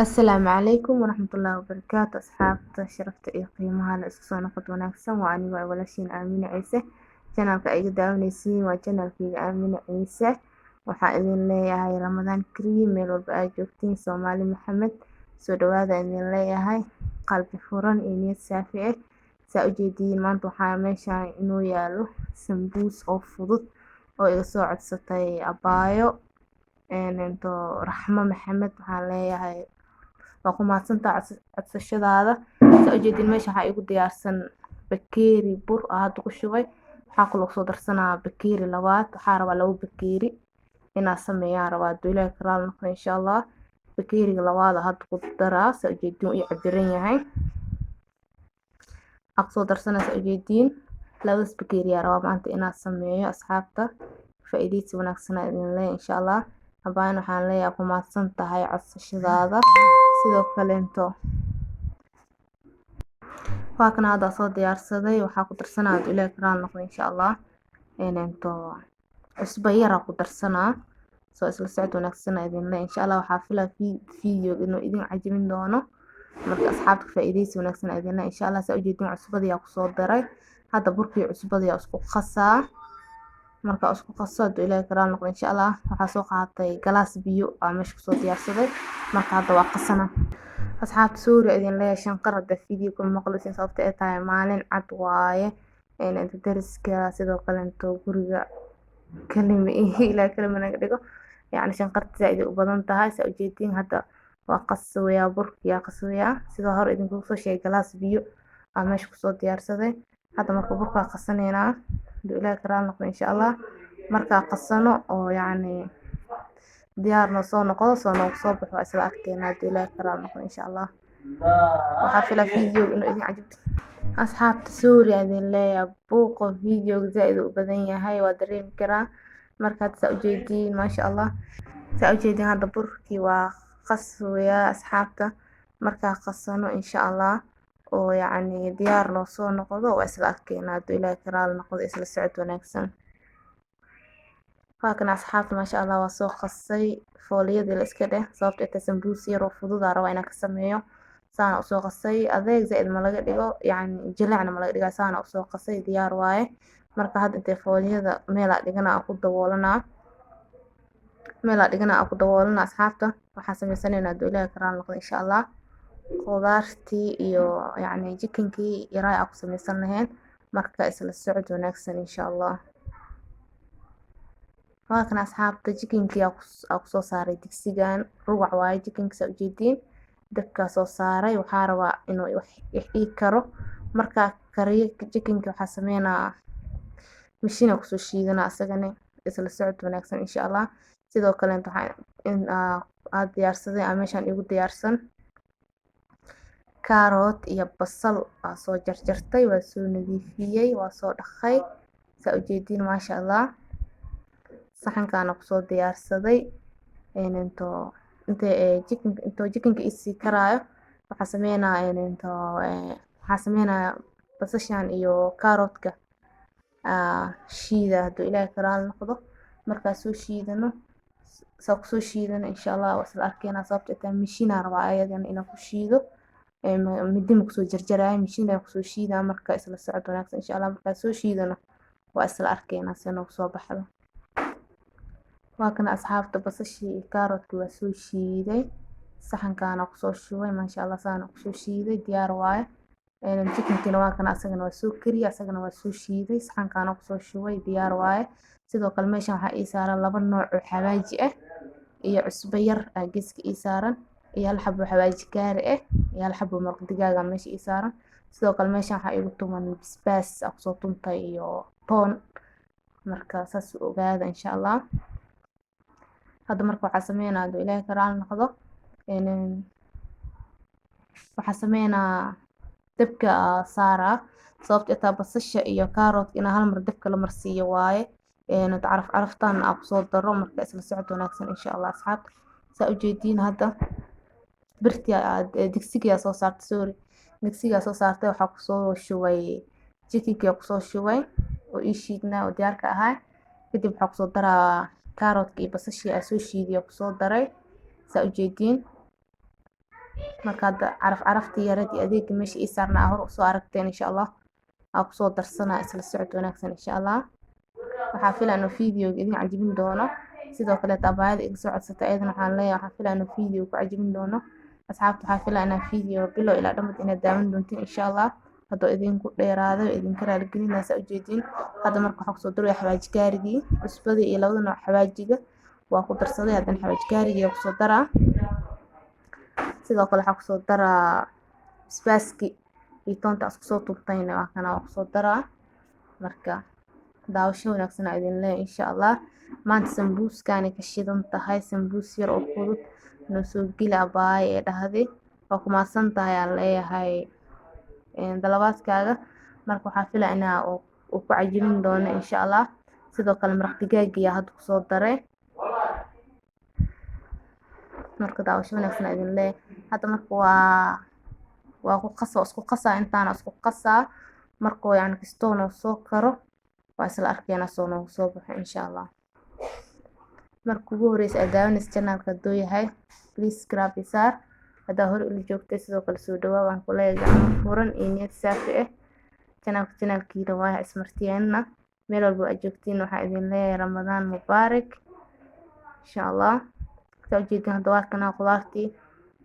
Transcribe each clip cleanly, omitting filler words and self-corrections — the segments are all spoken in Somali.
Asalaamu calaykum waraxmatullaahi wabarakaatu. Asxaabta sharafta iyo qiimaha la isku soo noqod wanaagsan. Waa aniga walaashiin Aamine Ciise. Channelka iga daawanaysiin waa channelkayga Aamine Ciise. Waxaa idin leeyahay Ramadaan Kariim meel walba aad joogtiin. Soomaali Maxamed, soo dhawaada idin leeyahay, qalbi furan iyo niyad saafi ah. Saa ujeediin, maanta waxaa meeshaan inoo yaalo sambuus oo fudud oo iga soo codsatay abaayo into Raxmo Maxamed. Waxaan leeyahay waa ku mahadsantaha codsashadaada. Saa ujeedin, meesha waxaa igu diyaarsan bakeeri bur ah hadda ku shubay. Waxaa kaloo kusoo darsanaa bakeeri labaad. Waxaa rabaa 2 bakeeri inaa sameeyaan rabaa, hadduu Ilaahay ka raali noqdo, insha Allah. Bakeeriga labaad hadda ku daraa. Saa ujeediin, uu cabiran yahay, waxaa kusoo darsanaa. Saa ujeediin, labadaas bakeeri aa rabaa maanta inaa sameeyo. Asxaabta, faa'iidaysi wanaagsan aa idin leeyahay, insha Allah. Abaayan, waxaan leeyahay ku mahadsan tahay codsashadaada. Sidoo kaleento waa kana hadda soo diyaarsaday. Waxaa ku darsanaa, hadduu Ilaahay ka raali noqdo, insha Allah, into cusbo yar ku darsanaa. Soo isla socod wanaagsan aa idin leeyahay, insha Allah. Waxaa filaa video inuu idin cajabin doono. Marka asxaabta, faa'iidaysi wanaagsan aa idin leeyahay, insha Allah. Saa ujeedin, cusbadii aa kusoo daray. Hadda burkii cusbadii aa isku qasaa. Marka isku qaso, hadduu Ilaahay ka raali noqdo, insha Allah, waxaa soo qaatay galaas biyo aa meesha kusoo diyaarsaday. Marka hadda waa qasana. Asxaabta, sorry idin leeyahay, shanqar hadda video kuma maqlaysin, sababta ay tahay maalin cad waaye. Inta dariska, sidoo kaleeto guriga kalima Ilaahay kalima naga dhigo, yacni shanqarta zaaid ay u badan tahay. Saa ujeediin, hadda waa qasayaa, burkii aa qasayaa. Sidoo hore idinkugu soo sheegay, galaas biyo aa meesha kusoo diyaarsaday. Hadda marka burkaa qasaneynaa, hadduu Ilaahay ka raali noqdo, insha Allah. Markaa qasano oo yacni diyaar noo soo noqdo, soo noogu soo baxo, waa isla arkeena, hadduu Ilaahay ka raali noqdo, insha Allah. Waxaa filaa video inuu idin cajabto. Asxaabta, sorry aan idin leeyahay, buuqa videoga zaaid u badan yahay, waa dareemi karaa. Marka hadda saa ujeediin, maasha Allah, saa ujeediin, hadda burkii waa qaswayaa. Asxaabta, markaa qasano, insha Allah, oo yacni diyaar noo soo noqdo, waa isla arkeena, hadduu Ilaahay ka raali noqdo. Isla socod wanaagsan. Waa kana, asxaabta, maasha Allah, waa soo qasay. Fooliyadii la iska dheh, sababta ay tahay sambuus yar oo fudud aa rabaa inaan ka sameeyo. Saana usoo qasay. Adeeg zaaid ma laga dhigo, yacni jileecna ma laga dhigaa. Saana usoo qasay, diyaar waaye. Marka hadda intee fooliyada meelaa dhigana aan ku daboolanaa, meelaa dhigana aan ku daboolana. Asxaabta, waxaan sameysanaynaa, hadduu Ilaahay ka raali noqdo, insha Allah, khudaartii iyo yacni chickenkii yaraa aan ku sameysan lahayn. Marka isla socod wanaagsan, insha Allah. Waa kana, asxaabta, chickenkii aa kusoo saaray digsigan. Ruwac waaye chickenka, saa ujeediin. Dabkaa soo saaray. Waxaa rabaa inuu wax ii karo. Markaa kariyo chickenka, waxaa sameynaa mishiina kusoo shiidana asagana. Isla socod wanaagsan, insha Allah. Sidoo kaleeto waxaa in aad diyaarsaday aa meeshaan igu diyaarsan carrot iyo basal aa soo jarjartay, waa soo nadiifiyey, waa soo dhaqay. Saa ujeediin, maasha Allah, saxankaana kusoo diyaarsaday. Into inta chickenka, intoo chickenka isii karaayo, waxaa sameynaa into waxaa sameynaya basashan iyo carrotka shiida, hadduu Ilaahay ka raali noqdo. Markaa soo shiidano, saa kusoo shiidano, insha Allah, waa isla arkeynaa. Sababta ay tahay mishiinaa rabaa ayadana inaan ku shiido, midi ma kusoo jarjaraayo, mishiin ayaan kusoo shiidaa. Marka isla socod wanaagsan, insha Allah. Markaa soo shiidano, waa isla arkeynaa si noogu soo baxdo. Waa kana, asxaabta, basashii iyo kaarotkii waa soo shiiday, saxankaana kusoo shubay. Maasha Allah, saana kusoo shiiday, diyaar waaye. Chickenkiina waa kana, asagana waa soo kariyey, asagana waa soo shiiday, saxankaana kusoo shubay, diyaar waaye. Sidoo kale meeshan waxaa ii saaran laba nooc oo xawaaji ah iyo cusbo yar aa geeska ii saaran, iyo hal xabo xawaaji kaari ah iyo hal xabo maraq digaaga meesha ii saaran. Sidoo kale meeshan waxaa iigu tuman basbaas aa kusoo tuntay iyo toon. Marka saas u ogaada, insha Allah. Hadda marka waxaa sameynaa, hadduu Ilaahay ka raali noqdo, waxaa sameynaa dabka saaraa, sababta ay tahay basasha iyo kaarotka inaa hal mar dabka la marsiiyo waaye, caraf caraftaan aa kusoo daro. Marka isla socod wanaagsan, insha Allah. Asxaabta, saa ujeediin, hadda birtii digsigaa soo saartay, sorry, digsigaa soo saartay. Waxaa kusoo shubay chickenkii, kusoo shubay oo ii shiidnaa oo diyaarka ahaa. Kadib waxaa kusoo daraa kaarotka iyo basashii aa soo shiidiya kusoo daray, saa ujeediin. Marka hadda caraf caraftii yareed iyo adeega meesha ii saarnaa hor usoo aragteen, insha Allah aa kusoo darsanaa. Isla socod wanaagsan, insha Allah. Waxaa filaa inuu videoga idin cajibin doono. Sidoo kaleeta abaayada iga soo codsatay ayadana waxaan leeyahay, waxaa filaa inuu video ku cajibin doono. Asxaabta, waxaa filaa inaa video bilow ilaa dhamad inaad daawan doontiin, insha Allah. Hadduu idinku dheeraaday, idinka raaligelinaa. Saa ujeediin hadda, marka waxaa kusoo daraya xawaaji gaarigii, cusbadii iyo labada nooc xawaajiga waa ku darsaday. Haddana xawaaji gaarigii kusoo daraa. Sidoo kale waxaa kusoo daraa basbaaski iyo toonta isku soo tuurtayna, waa kana, waa kusoo daraa. Marka daawasho wanaagsan aa idin leeyahay, insha Allah. Maanta sambuuskaanay ka shidan tahay, sambuus yar oo fudud noo soo geli abaaye ee dhahday. Waa ku mahadsan tahay aan leeyahay dalabaadkaaga. Marka waxaa filaa inaa uu ku cajibin doono, insha Allah. Sidoo kale maraq digaag ayaa hadda kusoo daray. Marka daawasho wanaagsan aa idin leeyahay. Hadda marka waa ku qasa, isku qasaa, intaana isku qasaa. Markuu yacni kastoo noo soo karo, waa isla arkeynaa soo noogu soo baxo, insha Allah. Marka ugu horeysa aad daawanaysa channelka hadduu yahay, please subscribe saar. Haddaa hore ula joogtay, sidoo kale soo dhawaa waan ku leeyahay, gacmo furan iyo niyad saafi ah. Channelka channelkiina waa ismartiyeenna. Meel walba aad joogtiin, waxaa idin leeyahay Ramadaan mubaarak, insha Allah. Saa ujeedin hadda, waa kana qudaartii,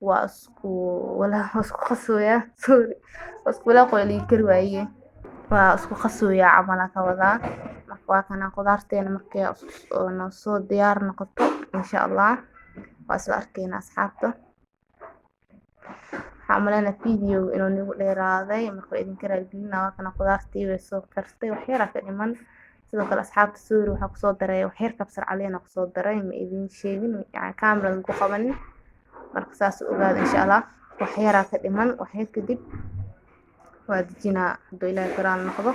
waa isku walaa, waa isku qasooyaa, sorry, waa isku walaaqo lii kari waaye, waa isku qasooyaa camal ka wadaa. Marka waa kana qudaarteena. Markay noo soo diyaar noqoto, insha Allah, waa isla arkeynaa. Asxaabta, waxaan umaleynaa video inuu nagu dheeraaday, marka waa idinka raaligelinaa. Waa kana qudaartii, way soo kartay, wax yar aa ka dhiman. Sidoo kale asxaabta, sorry, waxaa kusoo daray wax yar kabsar caleen aa kusoo daray. Ma idin sheegin, yani camera ku qabanin. Marka saas u ogaada, insha Allah. Wax yaraa ka dhiman, wax yar kadib waa dejinaa, hadduu Ilaahay karaal noqdo.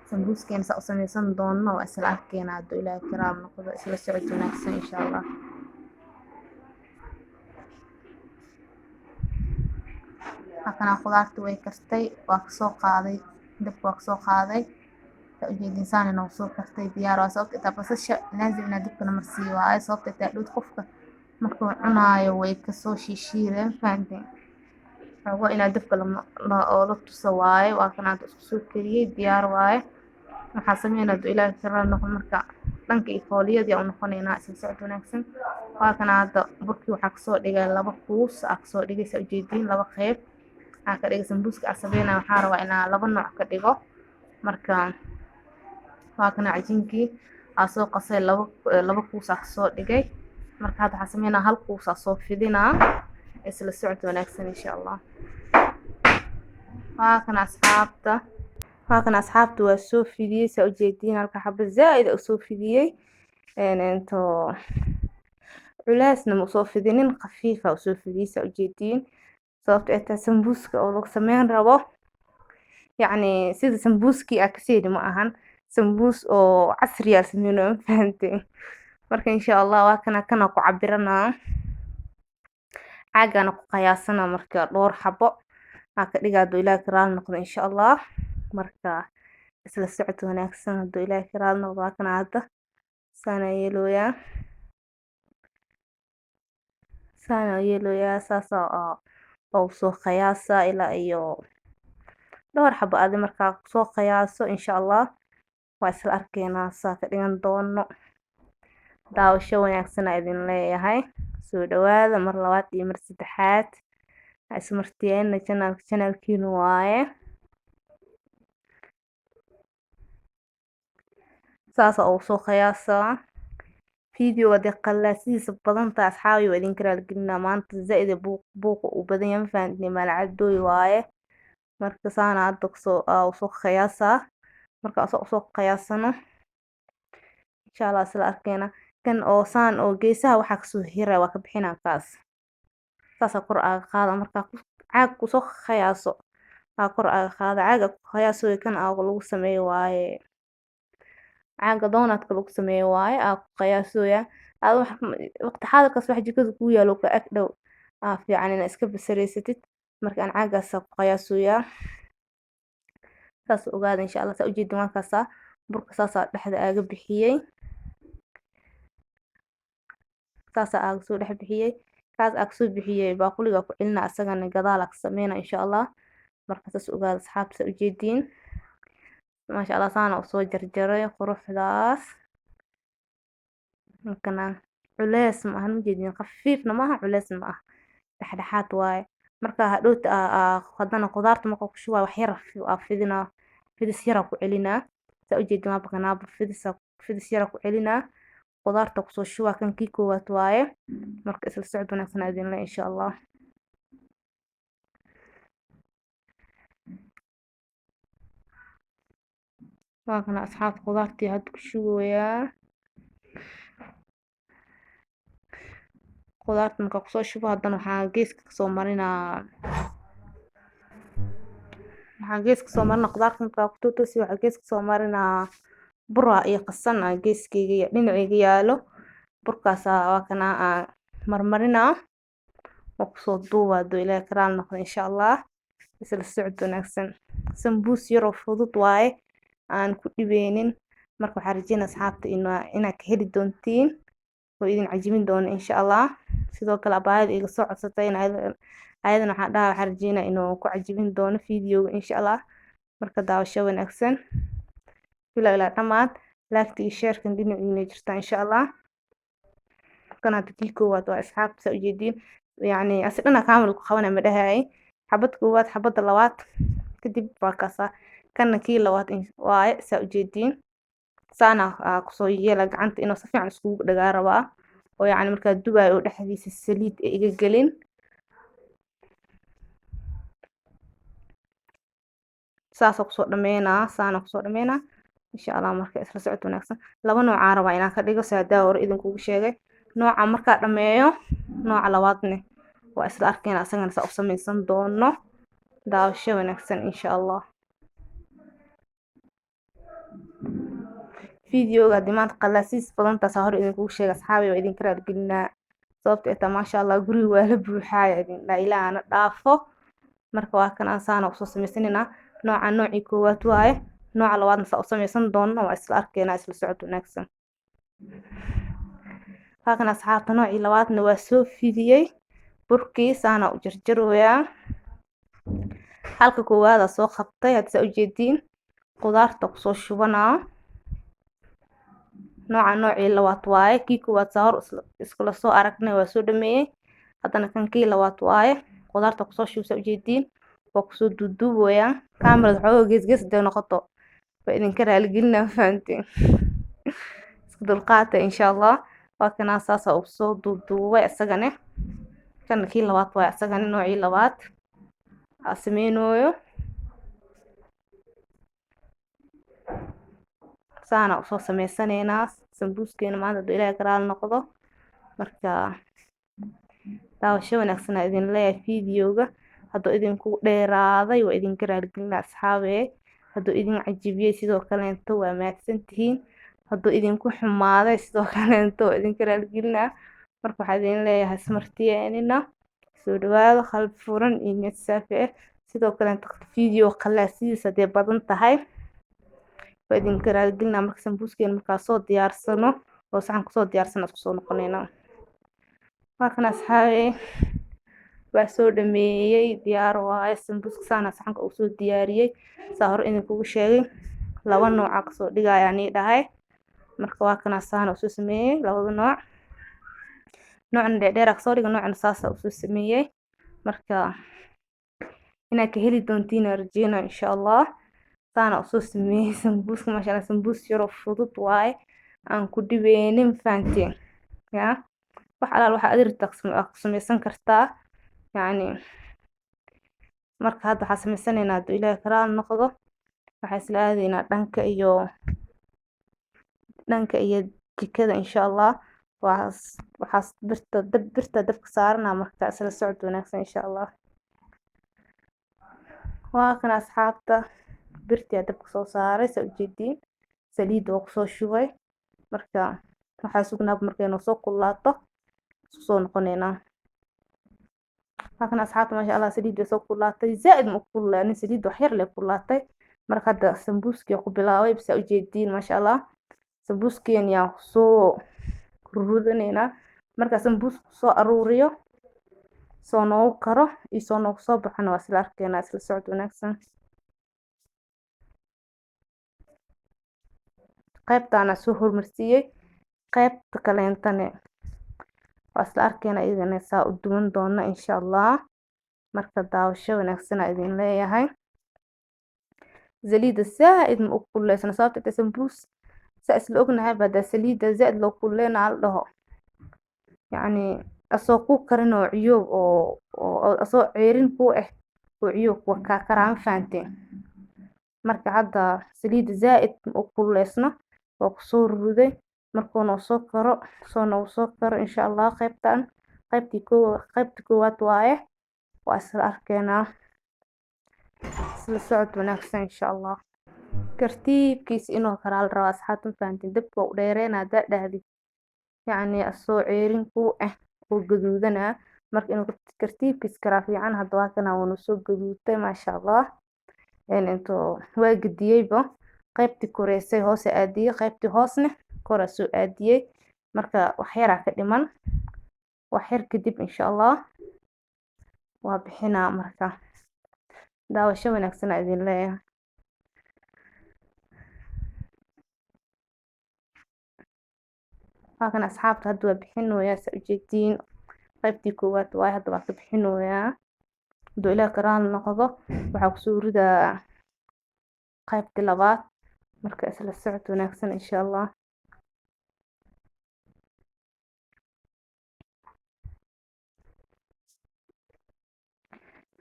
Sambuuskeena saa u sameysan doono waa isla arkeynaa, hadduu Ilaahay karaal noqdo. Isla socod wanaagsan, insha Allah. Halkana khudaarta way kartay, waa kasoo qaaday dabka, waa kasoo qaaday. Saa ujeedin, saana noogu soo kartay, diyaar waa. Sababta intaa basasha laazim inaa dabka la marsiiyo waaye, sababta intaa dhowd qofka markuu cunaayo way kasoo shiishiideen, fahanteen? Waa inaa dabka oo la tuso waaye. Waa kana hadda isku soo kariyey, diyaar waaye. Waxaa sameynaa, hadduu Ilaahay karaal noqdo, marka dhanka iyo fooliyadii u noqonaynaa. Isla socod wanaagsan. Waa kana hadda burkii, waxaa kasoo dhigay laba kuus aa kasoo dhigay. Saa ujeediin, laba qeyb aa ka dhigay. Sambuuska aa sameynaya waxaa rabaa inaa laba nooc ka dhigo. Marka waa kana cajiinkii aa soo qasay, laba laba kuus aa kasoo dhigay. Marka hadda waxaa sameynaa hal kuus aa soo fidinaa. Isla socod wanaagsan, insha Allah. Waa kana asxaabta, waa kana asxaabta, waa soo fidiyey. Saa ujeediin, halka xabo zaaid aa usoo fidiyey. Into culeysna ma usoo fidinin, khafiif aa usoo fidiyey, saa ujeediin. Sababta ay tahay, sambuuska oo lagu sameyn rabo, yacni sida sambuuskii aa kaseyni ma ahan, sambuus oo casri aa sameynayo, ma fahanteen? Marka insha Allah, waa kana, kana ku cabiranaa, caagana ku qiyaasana. Marka dhowr xabo aa ka dhigaa, hadduu Ilaahay karaal noqdo, insha Allah. Marka isla socod wanaagsan, hadduu Ilaahay karaal noqdo. Waa kana hadda, saana yeelooyaa, saana yeelooyaa, saasa oo soo qiyaasa ilaa iyo dhowr xabo adi markaa soo qiyaaso, insha Allah, waa isla arkeynaa saa ka dhigan doono. Daawasho wanaagsan aa idin leeyahay. Soo dhawaada mar labaad iyo mar saddexaad. Ha ismartiyeena, channelka channelkiinu waaye. Saasa ugu soo qiyaasaa. Video hadii qalaasidiisa badan tahay, asxaabi, waa idinka raaligelinaa. Maanta zaaid buuq buuqa uu badan yahay, ma fahanteen? Maalacadooy waaye. Marka saana hadda kusoo usoo qiyaasaa. Marka asoo usoo qiyaasano, insha Allah, isla arkeena. Kan oo saan oo geesaha waxaa kasoo hiraya waa ka bixinaa kaas, saasaa kor aaga qaada. Markaa caag kusoo qiyaaso, aa kor aaga qaada caaga ku qiyaaso. Kan aa lagu sameeyo waaye, caaga doonadka lagu sameeyo waaye, aa ku qiyaasooya. Aad wax waqti xaadirkaas wax jikada kuu yaalo ka ag dhow aa fiican inaad iska basaraysatid. Marka aan caagaas ku qiyaasooyaa, saas ogaada, insha Allah. Saa ujeedin, waa kaasaa burka, saasaa dhexda aaga bixiyey, saasaa aaga soo dhex bixiyey. Kaas aa kasoo bixiyey baaquliga ku celina, asagana gadaal aa ka sameyna insha Allah. Marka saas ogaada asxaabta, saa ujeediin, maasha Allah, saana usoo jarjaray quruxdaas. Markana culeys ma ahan, ujeediin, khafiifna maaha, culeysna ma aha, dhexdhexaad waaye. Marka hadhowta haddana qudaarta marka ku shubaa, wax yar aa fidinaa, fidis yar aa ku celinaa. Saa ujeediin, waa bakanaaba fidis yar aa ku celinaa, qudaarta kusoo shubaa. Kan kii koowaad waaye. Marka isla socod wanaagsan aa idin le insha Allah. Waa kana asxaabta, qudaartii hadda ku shubayaa. Qudaarta markaa kusoo shubo, haddana waxaa geeska kasoo marinaa, waxaa geeska kasoo marinaa qudaarta. Markaa ku tootoosi, waxaa geeska kasoo marinaa bura iyo qasan aa geeskeyga iyo dhinaceyga yaalo. Burkaasaa waa kana aa marmarinaa oo kusoo duuba hadduu Ilaahay ka raali noqdo insha Allah. Isla socod wanaagsan. Sambuus yaroo fudud waaye, aan ku dhibeynin. Marka waxaan rajeynaa asxaabta inaad ka heli doontiin oo idin cajibin doono insha Allah. Sidoo kale abaayada iga soo codsatay ayadana waxaan dhahaa, waxaan rajeynaa inuu ku cajibin doono videoga insha Allah. Marka daawasho wanaagsan ilaa ilaa dhammaad. Laagta iyo sheerkan dhinaciina jirtaa insha Allah. Kan hadda kii koowaad waa asxaabta, saa ujeediin. Yacni asi dhana kaamil ku qabanaya ma dhahaye. Xabad koowaad, xabadda labaad, kadib waa kaasaa. Kanna kii labaad waaye, saa ujeediin. Saana aa kusoo yeela gacanta inuu si fiican iskugu dhagaa rabaa, oo yacni markaa dubaayo oo dhexdiisa saliid ay iga gelin. Saasa kusoo dhameynaa, saana kusoo dhameynaa insha Allah. Marka isla socod wanaagsan. Laba noocaa rabaa inaan ka dhigo, saadaa hore idinkugu sheegay. Nooca markaa dhameeyo, nooca labaadne waa isla arkeyna, asagana saa u sameysan doono. Daawasho wanaagsan insha Allah. Videoga haddii maanta qalaasiis badan taasaa hore idinkugu sheegay asxaabi, waa idinka raaligelinaa. Sababta ay tahay, maasha Allah, guriga waa la buuxaaya, idin dhaa Ilaahana dhaafo. Marka waa kan aan saana usoo sameysanaynaa. Nooca noocii koowaad waaye, nooca labaadna saa u sameysan doono waa isla arkeynaa. Isla socod wanaagsan. Waa kan asxaabta, noocii labaadna waa soo fidiyey burkii, saana u jarjarooyaa. Halka koowaada soo qabtay hadda, saa ujeediin, qudaarta kusoo shubanaa. Nooca noocii labaad waaye. Kii koowaad saa hor iskula soo aragnay, waa soo dhameeyey. Haddana kan kii labaad waaye. Qudaarta kusoo shub, saa ujeediin, waa kusoo duuduubayaa. Kaamirada xoogaa gees gees haday noqoto waa idinka raaligelinaa, fahanteen, isku dulqaata insha Allah. Waa kanaa, saasaa uu soo duuduubay isagane. Kana kii labaad waaye, isagane noocii labaad aa sameynooyo. Saana usoo sameysanaynaa sambuuskeena maanta hadduu Ilaahay ka raali noqdo. Marka daawasho wanaagsan aa idin leeyahay. Videoga hadduu idinku dheeraaday waa idinka raaligelinaa asxaabe. Hadduu idin cajibiyey sidoo kaleento waa mahadsantihiin. Hadduu idinku xumaaday sidoo kaleento waa idinka raaligelinaa. Marka waxaa idin leeyahay ismartiyeenina, soo dhawaada, qalbi furan iyo niyad saafi ah. Sidoo kaleento video qalaasidiisa hadday badan tahay waa idinka raaligelinaa. Marka sambuuskeena markaa soo diyaarsano oo saxan kusoo diyaarsano isku soo noqonaynaa. Waa kan asxaabe, waa soo dhameeyey, diyaar waaye sambuuska. Saana saxanka uu soo diyaariyey, saa hore idinkugu sheegay, laba nooca kasoo dhigaya nii dhahay. Marka waa kana, saana usoo sameeyey labada nooc. Noocna dheerdheer kasoo dhiga, noocna saasa usoo sameeyey. Marka inaad ka heli doontiin aan rajeynaa insha Allah. Saana usoo sameeyey sambuuska, maasha Allah. Sambuus yaroo fudud waaye, aan ku dhibeynin, fahanteen ya. Wax alaal waxaa aad rabtaa ku sameysan kartaa yacni. Marka hadda waxaa sameysanaynaa hadduu Ilaahay ka raali noqdo, waxaa isla aadaynaa dhanka iyo jikada insha Allah. Waxaas birta dab, birta dabka saaranaa. Marka isla socod wanaagsan insha Allah. Waa kan asxaabta, birtii aa dabka soo saaray, saa ujeediin, saliidda waa kusoo shubay. Marka waxaa sugnaaba markay noo soo kululaato isku soo noqonaynaa. Waa kan asxaabta, maasha Allah, saliidda way soo kululaatay. Zaaid ma u kululaanin saliidda, wax yar lay kululaatay. Marka hadda sambuuskii ku bilaabay, saa ujeediin, maasha Allah. Sambuuskeen yaa kusoo rurudanaynaa. Marka sambuuska soo aruuriyo. Soo noogu karo iyo soo noogu soo baxana waa isla arkeynaa. Isla socod wanaagsan. Qaybtaana soo hormarsiiyey, qaybta kaleentane waa isla arkeynaa iyadana saa u duwan doona insha Allah. Marka daawasho wanaagsan aa idin leeyahay. Saliida zaaid ma u kululeysana, sababta inta sambuus saa isla ognahay ba hadaa saliida zaaid loo kululeynaa la dhaho, yacni asoo ku karin oo ciyoob oo asoo ceerin ku ah oo ciyoob kuwa kaa karaa, ma fahanteen? Marka hadda saliida zaaid ma u kululeysno, waa kusoo ruday. Markuu noo soo karo, soo noogu soo karo insha Allah, qaybtan qaybtii koo qaybta koowaad waaye, waa isla arkeynaa. Isla socod wanaagsan insha Allah. Tartiibkiis inuu karaa la rabaa asxaabta, ma fahanteen? Dabka waa u dheereynaa hadaa dhahdid, yacni asoo ceerin ku ah oo gaduudanaa. Marka inuu tartiibkiis karaa fiican. Hadda waa kana, wuuna soo gaduutay maasha Allah. Intoo waa gediyeyba, qaybtii koreysay hoose aadiyey, qaybtii hoosne koraa soo aadiyey. Marka wax yaraa ka dhiman, wax yar kadib insha Allah waa bixinaa. Marka daawasho wanaagsan aa idin leeyahay. Waa kan asxaabta, hadda waa bixinooyaa saa ujeediin. Qaybtii koowaad waaye, hadda waa ka bixinooyaa. Hadduu Ilaah karaal noqdo, waxaa kusoo ridaa qaybtii labaad. Marka isla socod wanaagsan insha Allah.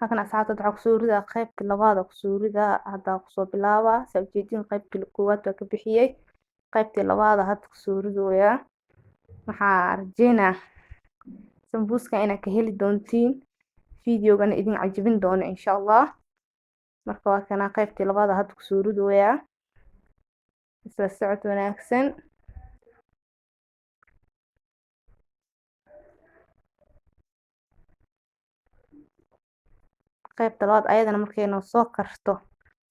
Halkan asxaabta waxaa kusoo ridaa qaybtii labaad aa kusoo ridaa, hadda kusoo bilaabaa saa ujeediin. Qaybtii koowaad waa ka bixiyey, qaybtii labaad hadda kusoo ridooyaa. Waxaa rajeynaa sambuuska inaad ka heli doontiin, videogana idin cajabin doono insha Allah. Marka waa kana, qaybtii labaad hadda kusoo ridooyaa. Isla socod wanaagsan. Qaybta labaad ayadana markay noo soo karto,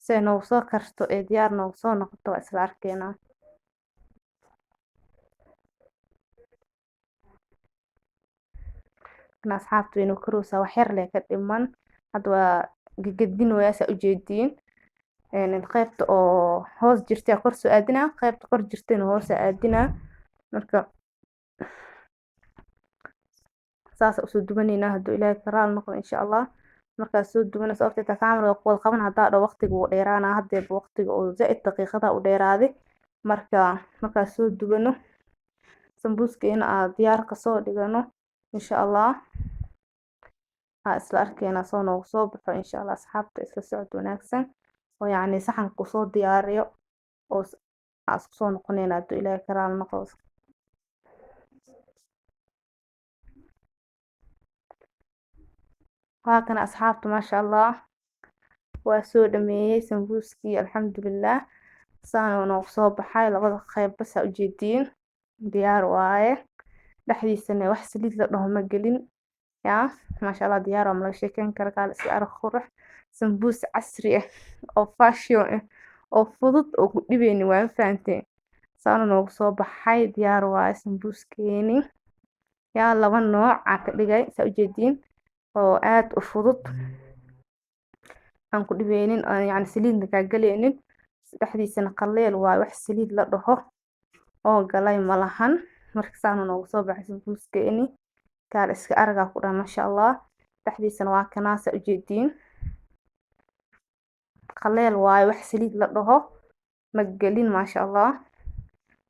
si ay noogu soo karto ee diyaar noogu soo noqoto, waa isla arkeynaa. Kana asxaabta way noo karoosaa, wax yar lee ka dhiman. Hadda waa gegedinooyaa saa ujeediin. Qaybta oo hoos jirtay kor soo aadinaa, qaybta kor jirtayna hoos aadinaa. Marka saas usoo duwaneynaa hadduu Ilaahay karaal noqdo insha Allah. Markaas soo duwana, sababta taa kaamirada ku wada qaban hadaa dhaho waqtiga wuu dheeraanaa, hadeeba waqtiga oo zaaid daqiiqadaha u dheeraaday. Marka markaas soo duwano sambuuskeena aa diyaar kasoo dhigano insha Allah, aa isla arkeynaa soo noogu soo baxo insha Allah. Asxaabta isla socod wanaagsan, oo yacni saxanka kusoo diyaariyo oo aa isku soo noqonayna hadduu Ilaahay karaal noqdo. Waa kana asxaabta, maasha Allah, waa soo dhameeyey sambuuskii alxamdulilah. Saan noogu soo baxay labada qayb bas aa ujeediin, diyaar waaye. Dhexdiisana wax saliid la dhaho ma gelin yaa, maasha Allah, diyaar waa, ma laga sheekeyn karo. Kaal iska arag qurux, sambuus casri ah oo fashion ah oo fudud oo ku dhibeynin waa, ma fahanteen? Saana noogu soo baxay, diyaar waaye sambuuskeeni yaa. Laba nooc aa ka dhigay saa ujeediin, oo aad u fudud, aan ku dhibeynin, aan yacni saliidna kaa galeynin. Dhexdiisana qaleel waaye, wax saliid la dhaho oo galay malahan. Marka saana noogu soo baxay sambuuskeeni, kaal iska aragaa ku dhaha maasha Allah. Dhexdiisana waa kanaa saa ujeediin, qaleel waaye, wax saliid la dhaho ma gelin maasha Allah.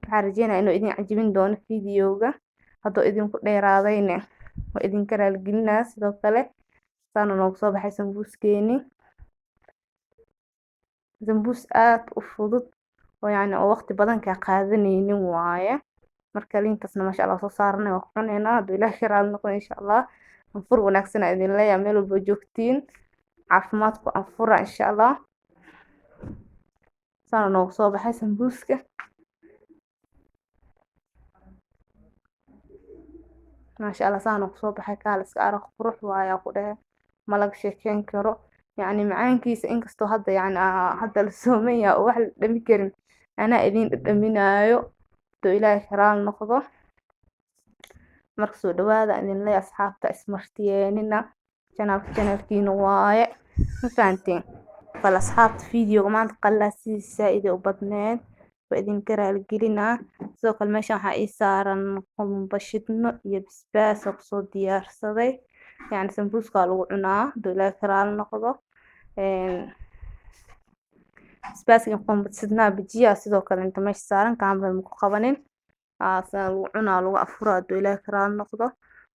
Waxaan rajeynayaa inuu idin cajabin doono videoga, hadduu idinku dheeraadayna waa idinka raaligelinaa. Sidoo kale saana noogu soo baxay sambuuskeeni, sambuus aad u fudud oo yacni oo waqti badan kaa qaadanaynin waaye. Marka liintaasna maasha Allah soo saaranay, waa ku cuneynaa hadduu Ilaahay ka raali noqdo insha Allah. Anfur wanaagsan aa idin leeyahay meel walba joogtiin, caafimaadku anfura insha Allah. Saana noogu soo baxay sambuuska maasha Allah, saana kusoo baxay, kaal iska arag qurux waaye ku dhahe, ma laga sheekeyn karo. Yacni macaankiisa inkastoo hadda yacni hadda la sooman yahay oo wax la dhami karin, anaa idin dhadhaminaayo hadduu Ilaahay ka raali noqdo. Marka soo dhawaada idin leeyahay asxaabta, ismartiyeenina, channelka channelkiina waaye, ma fahanteen? Bal asxaabta, videoga maanta qalaa sidii zaaid u badneed, waa idinka raaligelinaa. Sidoo kale meeshan waxaa ii saaran qumba shidno iyo basbaas oo kusoo diyaarsaday, yacni sambuuska lagu cunaa haduu Ilaahay ka raali noqdo. Basbaaska iyo qumba shidnaha bajiyaha sidoo kale inta meesha saaran kaamira ma ku qabanin, saa lagu cunaa, lagu afuraa haduu Ilaahay ka raali noqdo.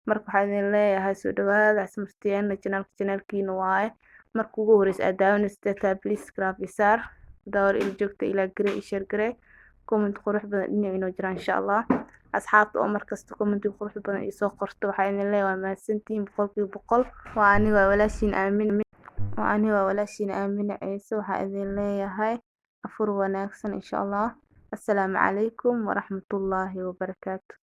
Marka waxaa idin leeyahay soo dhawaada, ismartiyeena, channelka channelkiina waaye. Marka ugu horeysa aad daawanaysa taa, please subscribe iyo saar. Hadaa hore ila joogta, ilaa garee iyo share garee, comment qurux badan dhinac inoo jiraan insha Allah. Asxaabta oo markasta comment qurux badan ii soo qorto, waxaa idin leeyahay waa mahadsantihiin 100%. Waa aniga walaashiin Aamin, waa aniga walaashiin Aamina Ciise. Waxaa idin leeyahay afur wanaagsan insha Allah. Assalaamu calaykum waraxmatullaahi wabarakaatu.